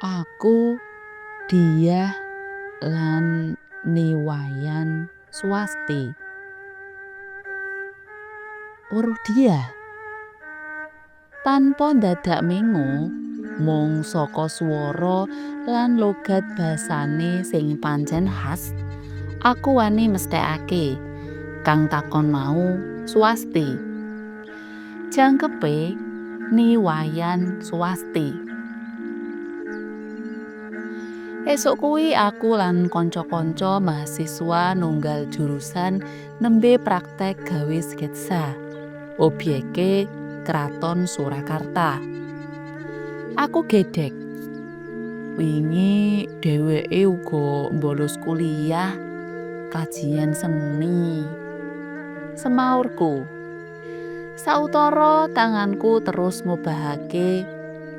Aku, Diah, lan Ni Wayan Swasti. Weruh Diah. Tanpa ndadak mengo, mung saka swara lan logat basane sing pancen khas, aku wani mesthekake kang takon mau Swasti. Jangkepe Ni Wayan Swasti. Esuk kuwi aku lan kanca-kanca mahasiswa nunggal jurusan nembe praktek gawe sketsa. Obyeke Kraton Surakarta. Aku gedhek. Wingi dheweke uga mbolos kuliah kajian seni. Semaurku. Sautara tanganku terus ngobahake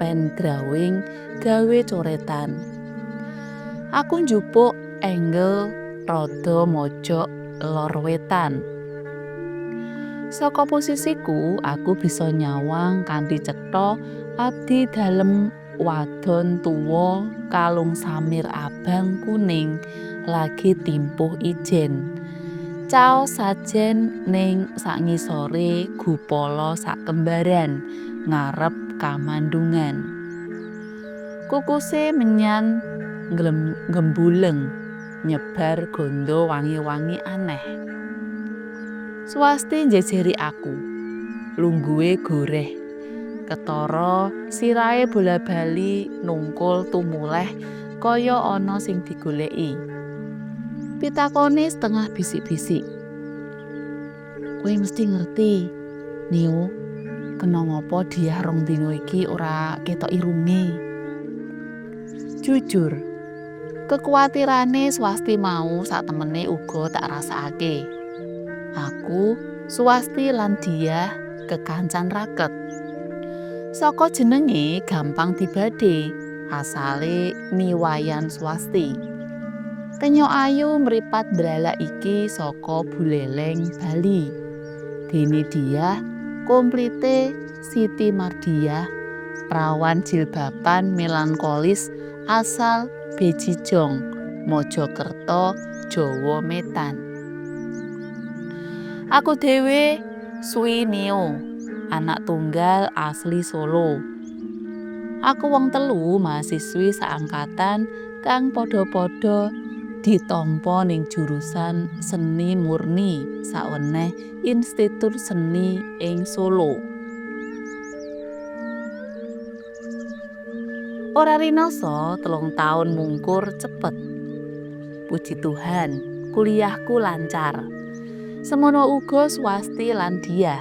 pen drawing gawe coretan. Aku njupuk angle rada mojok lor wetan. Saka posisiku aku bisa nyawang kanthi cetha abdi dalem wadon tuwa kalung samir abang kuning lagi timpuh ijen. Caos sajen ning sangisore gupala sakembaran ngarep kamandungan. Kukuse menyan gembuleng nyebar gondo wangi-wangi aneh. Swasti njejeri aku. Lungguhe goreh. Ketara sirahe bola-bali nungkul tumuleh kaya ana sing digoleki. Pitakone setengah bisik-bisik. Kowe mesti ngerti, Nio, kena ngapa Diah rong dina iki ora ketok irunge. Jujur, kekuatirane Swasti mau satemene uga tak rasakake. Aku, Swasti lan Diah kekancan raket. Saka jenenge gampang dibadhe, asale Ni Wayan Swasti. Kenyok ayu mripat ndlalak iki saka Buleleng, Bali. Dene Diah komplite Siti Mardiah, prawan jilbaban melankolis asal Bejijong, Mojokerto, Jawa Metan. Aku dhewe Swi Nio, anak tunggal asli Solo. Aku wong telu mahasiswi saangkatan kang padha-padha ditampa ning jurusan seni murni saweneh Institut Seni ing Solo. Ora rinasa 3 taun mungkur cepet. Puji Tuhan, kuliahku lancar. Semono uga Swasti lan Diah.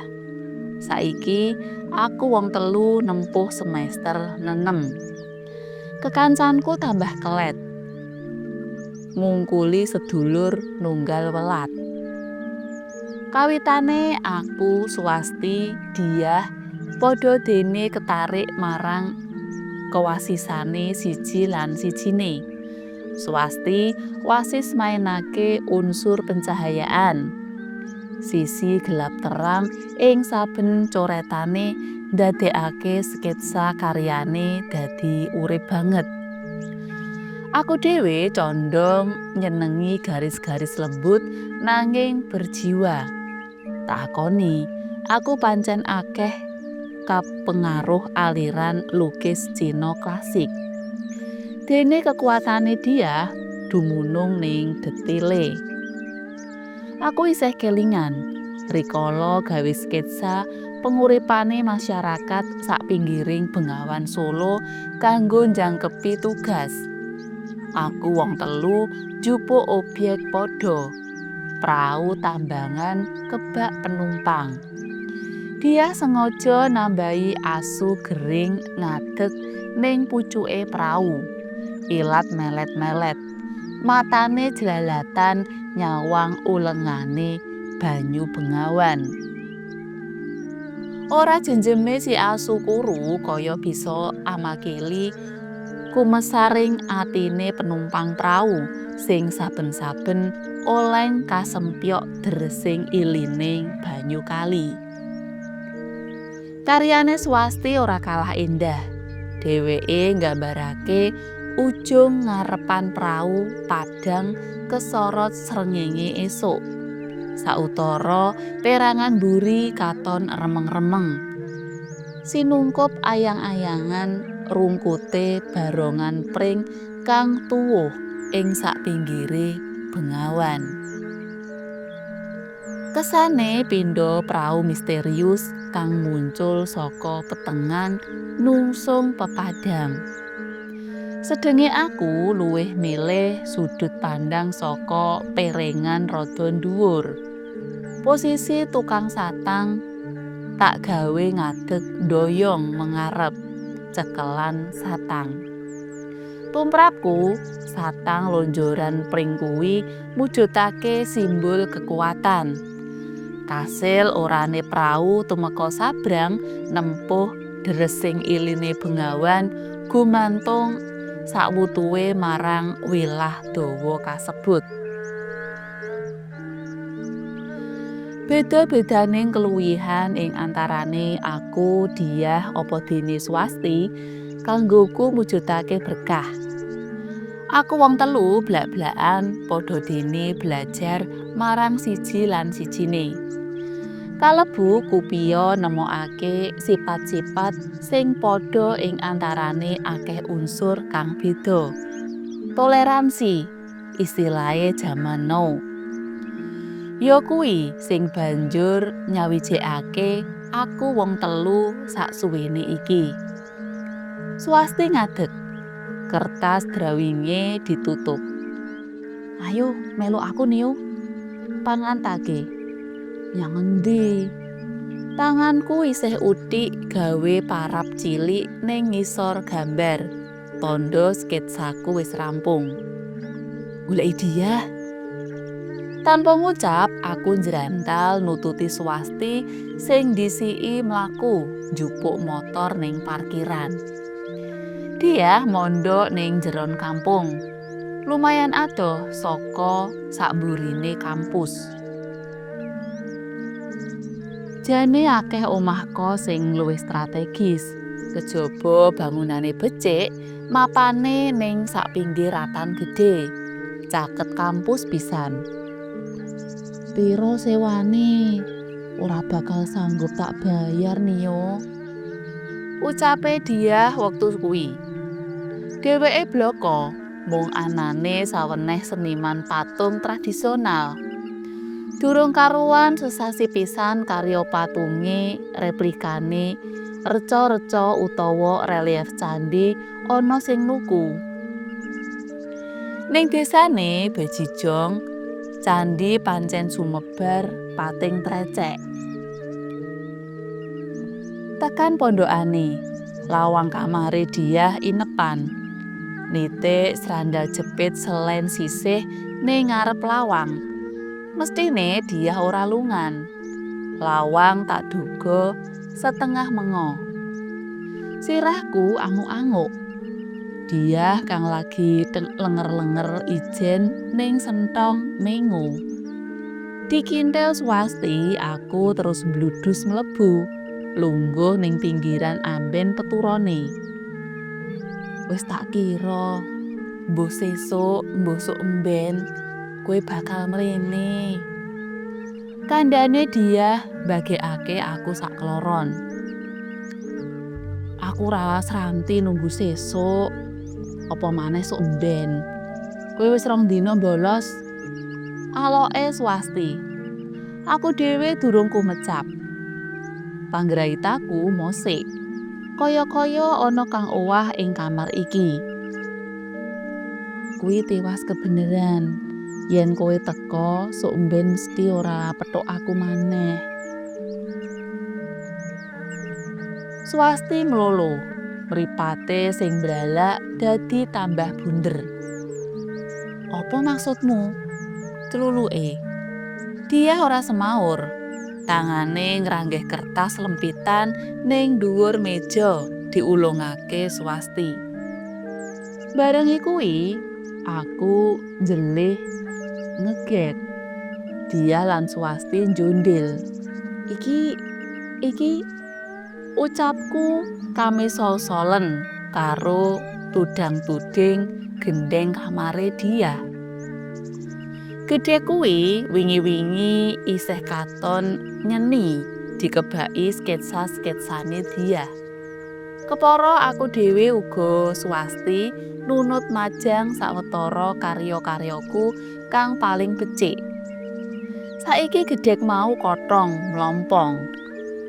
Saiki aku wong telu nempuh semester 6. Kekancanku tambah kelet. Ngungkuli sedulur nunggal welat. Kawitane aku, Swasti, Diah padha dene ketarik marang kewasisane siji lan sijine. Swasti wasis mainake unsur pencahayaan. Sisi gelap terang ing saben coretane ndadekake sketsa karyane dadi urip banget. Aku dhewe condong nyenengi garis-garis lembut nanging berjiwa. Takoni, aku pancen akeh kapengaruh aliran lukis Cina klasik. Dene kekuatane Diah dumunung ning detile. Aku isih kelingan rikala gawe sketsa penguripane masyarakat sak pinggiring Bengawan Solo kanggo njangkepi tugas. Aku wong telu njupuk obyek padha, prau tambangan kebak penumpang. Dia sengaja nambahi asu gering ngadeg ning pucuke prau. Ilat melet-melet, matane jlalatan nyawang ulengane banyu bengawan. Ora jenjeme si asu kuru kaya bisa amakili kumesaring atine penumpang prau sing saben-saben oleng kasempyok dresing ilining banyu kali. Karyane Swasti ora kalah endah. Dheweke nggambarake ujung ngarepan prau padhang kesorot srengenge esuk. Sautara perangan mburi katon remeng-remeng. Sinungkup ayang-ayangan rungkute barongan pring kang tuwuh ing sakpinggire bengawan. Kesane pindha prau misterius kang muncul saka petengan nungsung pepadhang. Sedenge aku luwih milih sudut pandang saka perengan rada dhuwur. Posisi tukang satang tak gawe ngadeg ndoyong mengarep cekelan satang. Tumrapku, satang lonjoran pring kuwi mujudake simbol kekuatan. Kasil orane prau tumeka sabrang nempuh dresing iline bengawan gumantung sakwutuhe marang wilah dawa kasebut. Beda-bedaning keluwihan ing antarane aku, Diah, apa dene Swasti kanggoku mujudake berkah. Aku wong telu blak-blakan padha dene belajar marang siji lan sijine. Kalebu kupiya nemokake sifat-sifat sing padha ing antarane akeh unsur kang beda. Toleransi istilahe jaman now. Ya kuwi sing banjur nyawijekake aku wong telu saksuwene iki. Swasti ngadeg. Kertas drawinge ditutup. Ayo melu aku Nio. Pangantake. Nyang endi? Tanganku isih uthik gawe parap cilik ning ngisor gambar. Tandha sketsaku wis rampung. Goleki Diah. Tanpa ngucap, aku njrantal nututi Swasti sing ndhisiki mlaku njupuk motor ning parkiran. Diah mondok ning jeron kampung. Lumayan adoh saka sakmburine kampus. Jane akeh omah kos sing luwih strategis. Kejaba bangunane becik, mapane ning sakpinggir ratan gedhe. Caket kampus pisan. Piro sewane? Ora bakal sanggup tak bayar Nio. Ucape Diah wektu kuwi. Dheweke blaka mung anane saweneh seniman patung tradisional. Durung karuan sesasi pisan karya patunge, replikane, reca-reca utawa relief candhi ana sing nuku. Ning desane Bejijong, candhi pancen sumebar pating trecek. Tekan pondokane, lawang kamare Diah inepan. Nitik srandal jepit selen sisih ning ngarep lawang. Mestine Diah ora lungan. Lawang tak duga setengah mengo. Sirahku anguk-anguk. Diah kang lagi lenger-lenger ijen ning sentong mengo. Dikintel Swasti, aku terus mbludus mlebu, lungguh ning pinggiran amben peturone. Wis tak kira, mbuh sesuk, mbuh sok emben, kowe bakal mrene. Kandhane Diah mbagekake aku sakloron. Aku ora sranti nunggu sesuk, apa maneh sok emben. Kowe wis 2 dina bolos. Aloke Swasti. Aku dhewe durung kumecap. Panggraitaku mosik. Kaya-kaya ana kang owah ing kamar iki. Kuwi tiwas kebeneran. Yen kowe teka, sok mben mesti ora petuk aku maneh. Swasti mlolo, mripate sing mbralak dadi tambah bunder. Apa maksudmu? Cluluke. Diah ora semaur. Tangane ngranggeh kertas lempitan ning dhuwur meja diulungake Swasti. Barengi kuwi, aku njelih ngeget. Diah lan Swasti njondil. Iki ucapku kame sol-solen. karo tudang-tuding gendeng kamare Diah. Gedhek kuwi wingi-wingi isih katon nyeni dikebaki sketsa-sketsane Diah. Kepara aku dhewe uga Swasti nunut majang sawetara karya-karyaku kang paling becik. Saiki gedhek mau kothong mlompong.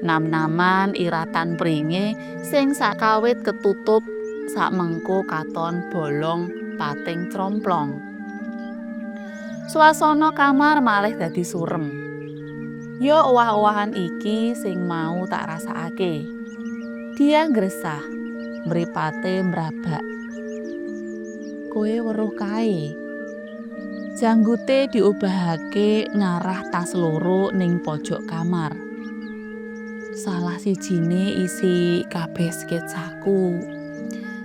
Nam-naman iratan pringe sing sakawit ketutup sakmengko katon bolong pating cromplong. Swasana kamar malih dadi surem. Ya owah-owahan iki sing mau tak rasakake. Dia nggresah, mripate mrabak. Kowe weruh kae. Janggute diobahake ngarah tas loro ning pojok kamar. Salah sijine isi kabeh sketsaku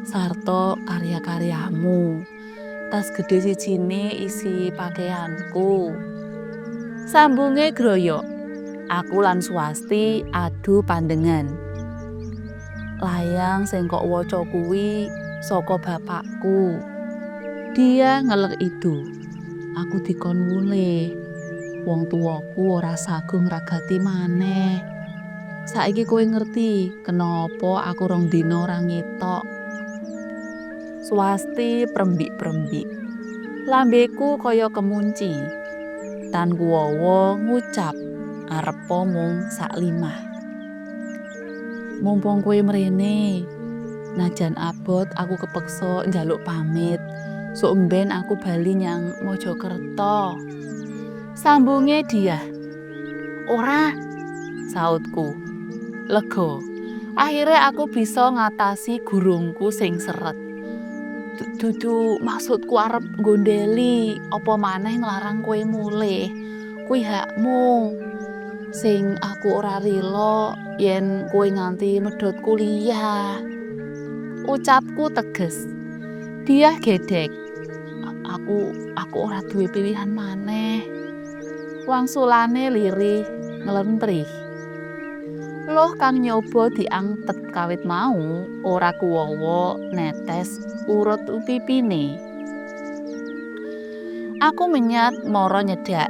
sarta karya-karyamu. Tas gedhe sijine isi pakaianku. Sambunge groyok. Aku lan Swasti adu pandengan. Layang sing kok waca kuwi saka bapakku. Dia ngelek idu. Aku dikon mulih. Wong tuwaku ora saguh ngragati maneh. Saiki kowe ngerti kenapa aku 2 dina ora ngetok. Swasti prembik-prembik. Lambeku kaya kemunci. Tan kuwawa ngucap arepa mung saklimah. Mumpung kowe mrene, najan abot aku kepeksa njaluk pamit. Sok mben aku bali nyang Mojokerto. Sambunge Diah. Ora, sautku. Lega. Akhire aku bisa ngatasi gurungku sing seret. Dudu maksudku arep nggondheli apa maneh nglarang kowe mulih. Kuwi hakmu. Sing aku ora rila yen kowe nganti medhot kuliah. Ucapku teges. Diah gedhek. Aku ora duwe pilihan maneh. Wangsulane lirih nglentrih. Luh kang nyoba diangtet kawit mau ora kuwawa netes urut pipine. Aku menyat mara nyedhak.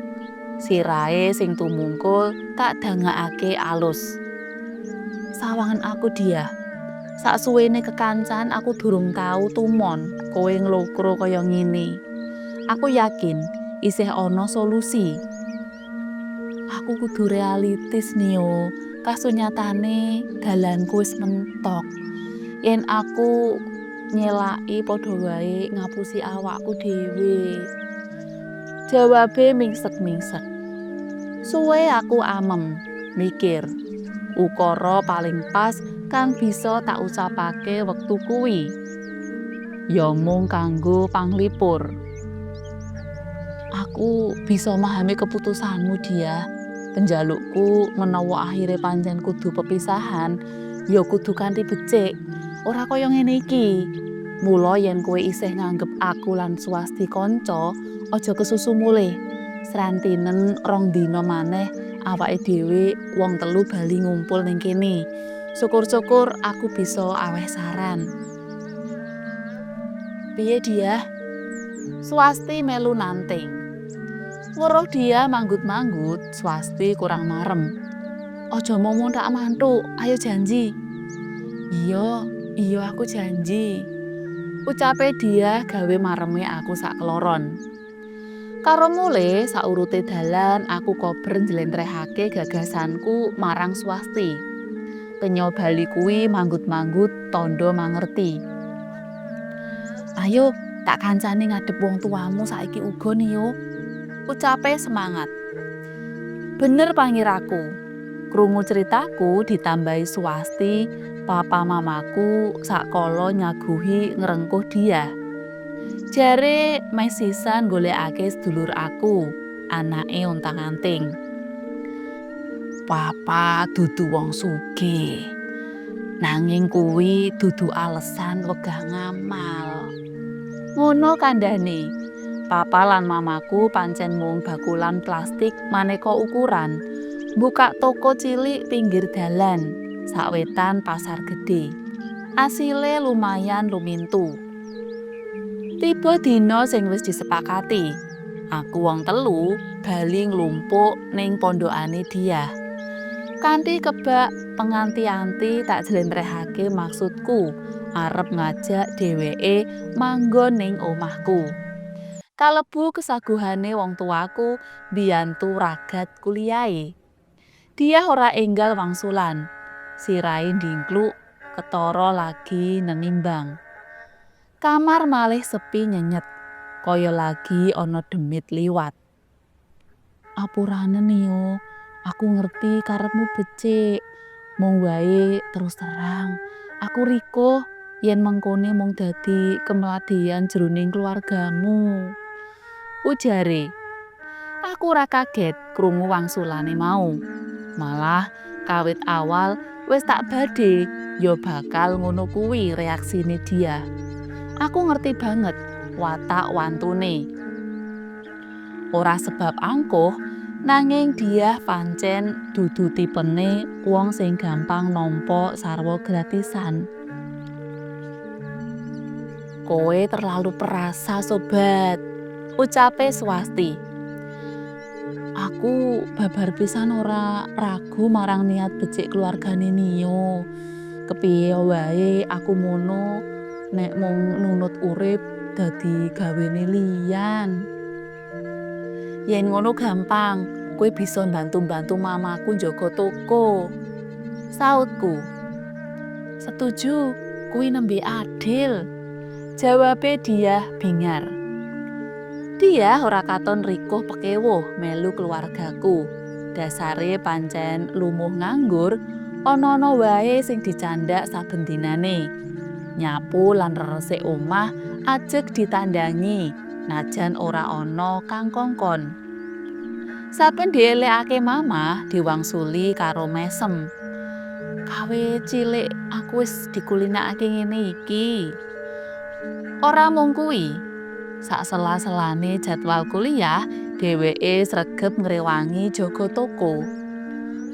Sirahe sing tumungkul tak dangakake alus. Sawangen aku, Diah. Saksuwene kekancan aku durung tau tumon kowe nglokro kaya ngene. Aku yakin isih ana solusi. Aku kudu realitis, Nio. Kasunyatane dalanku wis mentok. Yen aku nyelaki padha wae ngapusi awakku dhewe. Jawabe mingsek-mingsek. Suwe aku amem, mikir. Ukara paling pas kang bisa tak ucapake wektu kuwi. Ya mung kanggo panglipur. Aku bisa memahami keputusanmu, Diah. Penjalukku menawa akhire pancen kudu pepisahan, ya kudu kanthi becik. Ora kaya ngene iki. Mula yen kowe isih nganggep aku lan Swasti kanca, aja kesusu mulih. Srantinen 2 dina maneh awake dhewe wong telu bali ngumpul ning kene. Syukur-syukur aku bisa aweh saran. Piye, Diah? Swasti melu nanting. Weruh Diah manggut-manggut, Swasti kurang marem. Aja mung tak mantuk, ayo janji. Iya, iya aku janji. Ucape Diah gawe mareme aku sakloron. Karo mulih saurute dalan aku kober njlentrehake gagasanku marang Swasti. Kenya bali kuwi manggut-manggut tandha mangerti. Ayo tak kancani ngadhep wong tuamu saiki uga, Nio. Ucape semangat. Bener pangiraku. Krungu critaku ditambahi Swasti, papa mamaku sakala nyaguhi ngrengkuh Diah. Jare meh sisan golekake sedulur aku, anake ontang-anting. Papa dudu wong sugih. Nanging kuwi dudu alesan wegah ngamal. Ngono kandhane. Papa lan mamaku pancen mung bakulan plastik maneka ukuran. Buka toko cilik pinggir dalan, sakwetan pasar gede. Asile lumayan lumintu. Tiba dina sing wis disepakati. Aku wong telu bali nglumpuk ning pondokane Diah. Kanthi kebak penganti-anti tak jlentrehake maksudku arep ngajak dheweke manggon ning omahku. Kalebu kesaguhane wong tuaku mbiyantu ragat kuliahe. Diah ora enggal wangsulan. Sirahe ndingkluk ketara lagi nenimbang. Kamar malih sepi nyenyet, kaya lagi ana demit liwat. Apuranen yo, aku ngerti karepmu becik. Mung wae terus terang, aku rikuh yen mengkone mung dadi kemladeyan jroning keluargamu. Ujare. Aku ora kaget krungu wangsulane mau. Malah kawit awal wis tak badhe ya bakal ngono kuwi reaksine Diah. Aku ngerti banget watak wantune. Ora sebab angkuh, nanging Diah pancen dudu tipene wong sing gampang nampa sarwa gratisan. Kowe terlalu perasa, sobat, ucape Swasti. Aku babar pisan ora ragu marang niat becik keluargane Nio. Kepiye wae aku mono nek mung nunut urip dadi gawene liyan. Yen ngono gampang, kowe bisa mbantu-mbantu mamaku njaga toko. Sautku. Setuju, kuwi nembe adil. Jawabe Diah bingar. Diah ora katon rikuh pekewuh melu keluargaku. Dasare pancen lumuh nganggur, ana-ana wae sing dicandak saben dinane. Nyapu lan reresik omah ajeg ditandangi, najan ora ana kang kongkon. Saben dielekake mamah diwangsuli karo mesem. Kawit cilik aku wis dikulinakake ngene iki. Ora mung kuwi, sak sela-selane jadwal kuliah, dheweke sregep ngrewangi jaga toko.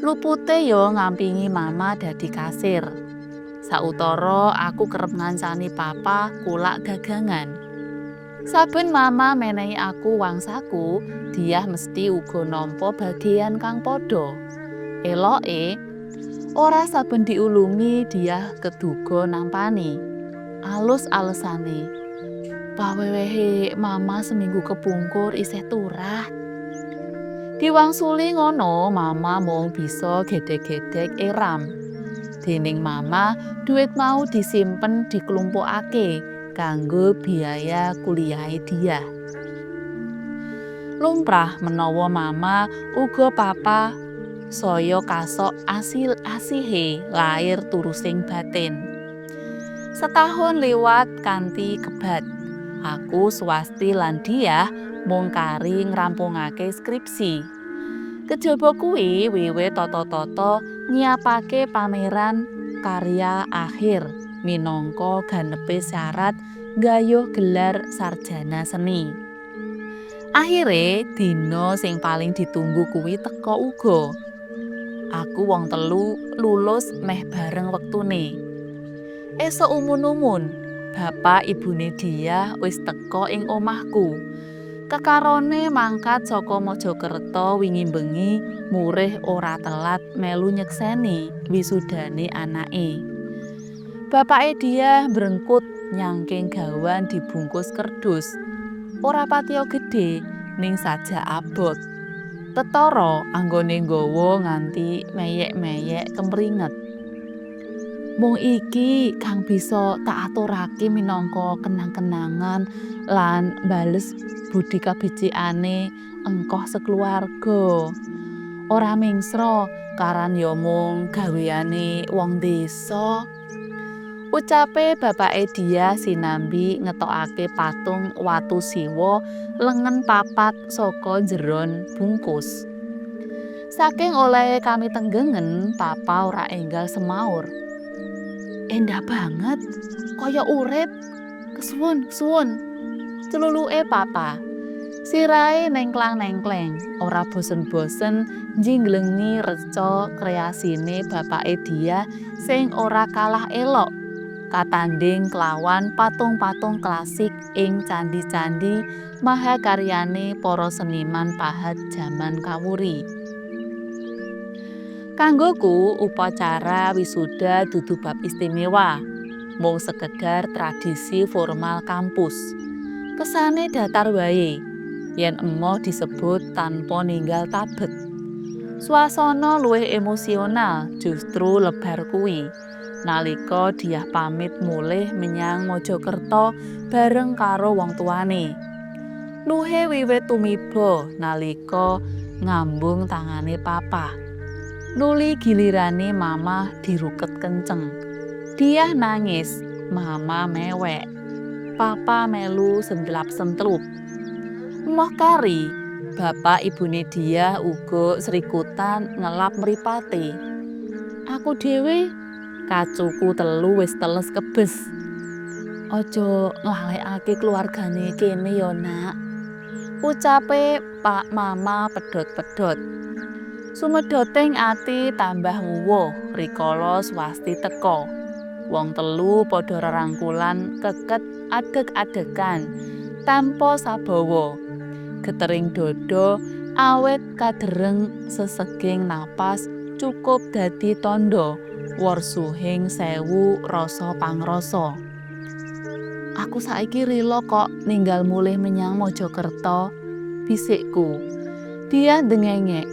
Lupute ya ngampingi mama dadi kasir. Sautara aku kerep ngancani papa kulak dagangan. Saben mama menehi aku wang saku, Diah mesti uga nampa bagean kang padha. Eloke, ora saben diulungi Diah keduga nampani. Alus alesane. Pawewehe mama seminggu kepungkur isih turah. Diwangsuli ngono, mama mung bisa gedhek-gedhek eram. Dening mama, duit mau disimpen diklumpukake kanggo biaya kuliahe Diah. Lumrah menawa mama uga papa saya kasok asil asihe lair turusing batin. Setahun liwat kanthi kebat. Aku, Swasti lan Diah mung kari ngrampungake skripsi. Kejaba kuwi wiwit tata-tata nyiapake pameran karya akhir minangka ganepe syarat nggayuh gelar sarjana seni. Akhire dina sing paling ditunggu kuwi teka uga. Aku wong telu lulus meh bareng wektune. Esuk umun-umun, bapak ibune Diah wis teka ing omahku. Kekarone mangkat saka Mojokerto wingi bengi murih ora telat melu nyekseni wisudane anake. Bapake Diah mbrengkut nyangking gawan dibungkus kerdus. Ora patiya gedhe ning sajak abot. Ketara anggone nggawa nganti meyek-meyek kemringet. Mung iki kang bisa tak aturake minangka kenang-kenangan lan bales budi kabecikane engkoh sekeluarga. Ora mingsra karan ya mung gaweane wong desa. Ucape bapake Diah sinambi ngetokake patung watu siwa lengen papat saka njeron bungkus. Saking olehe kami tenggengen, papa ora enggal semaur. Endah banget, kaya urip. Kesuwun, kesuwun. Celuluke papa. Sirahe nengklang-nengkleng, ora bosen-bosen njinglengi reca kreasine bapake Diah sing ora kalah elok Katandhing kelawan patung-patung klasik ing candhi-candhi mahakaryane para seniman pahat jaman kawuri. Kanggoku upacara wisuda dudu bab istimewa, mung sekedar tradisi formal kampus. Kesane datar wae, yen emoh disebut tanpa ninggal tabet. Swasana luwih emosional justru lebar kuwi, nalika Diah pamit mulih menyang Mojokerto bareng karo wong tuane. Luhe wiwit tumiba nalika ngambung tangane Papa. Nuli gilirane Mama diruket kenceng. Diah nangis, Mama mewek. Papa melu sendlap-sentlup. Emoh kari, bapak ibune Diah uga srikutan ngelap mripate. Aku dhewe kacuku telu wis teles kebes. "Aja nglalekake keluargane kene ya, Nak," ucape Pak Mama pedhot-pedhot. Sumedoting ati tambah wuwuh rikala Swasti teka. Wong telu padha rerangkulan keket adeg-adegan tanpa sabawa. Getering dada awit kadereng seseging napas cukup dadi tandha warsuhing sewu rasa pangrasa. "Aku saiki rila kok ninggal mulih menyang Mojokerto," bisikku. Diah ndengengek.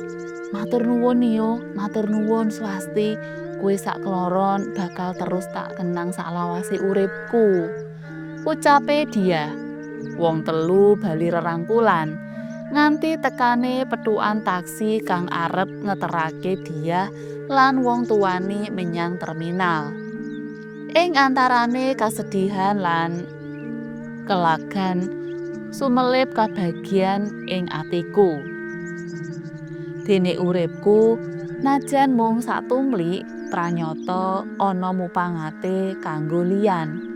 "Matur nuwun, Nio, matur nuwun, Swasti, kowe sakloron bakal terus tak kenang saklawase uripku," ucape Diah. Wong telu bali rerangkulan nganti tekane pethukan taksi kang arep ngeterake Diah lan wong tuane menyang terminal. Ing antarane kasedihan lan kelagan sumelip kabagyan ing atiku. Dene uripku najan mung satumlik pranyata ana mupangate kanggo liyan.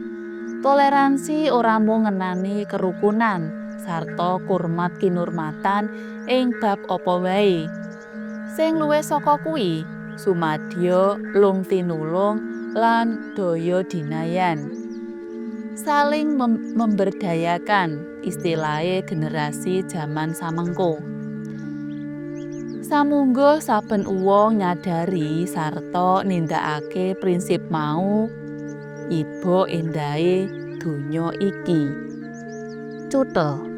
Toleransi ora mung ngenani kerukunan sarta kurmat kinurmatan ing bab apa wae. Sing luwih saka kuwi, sumadya lung tinulung lan daya dinayan. Saling memberdayakan istilahe generasi jaman samengko. Samungguh saben wong nyadari sarta nindakake prinsip mau, iba endahe donya iki. Cuthel.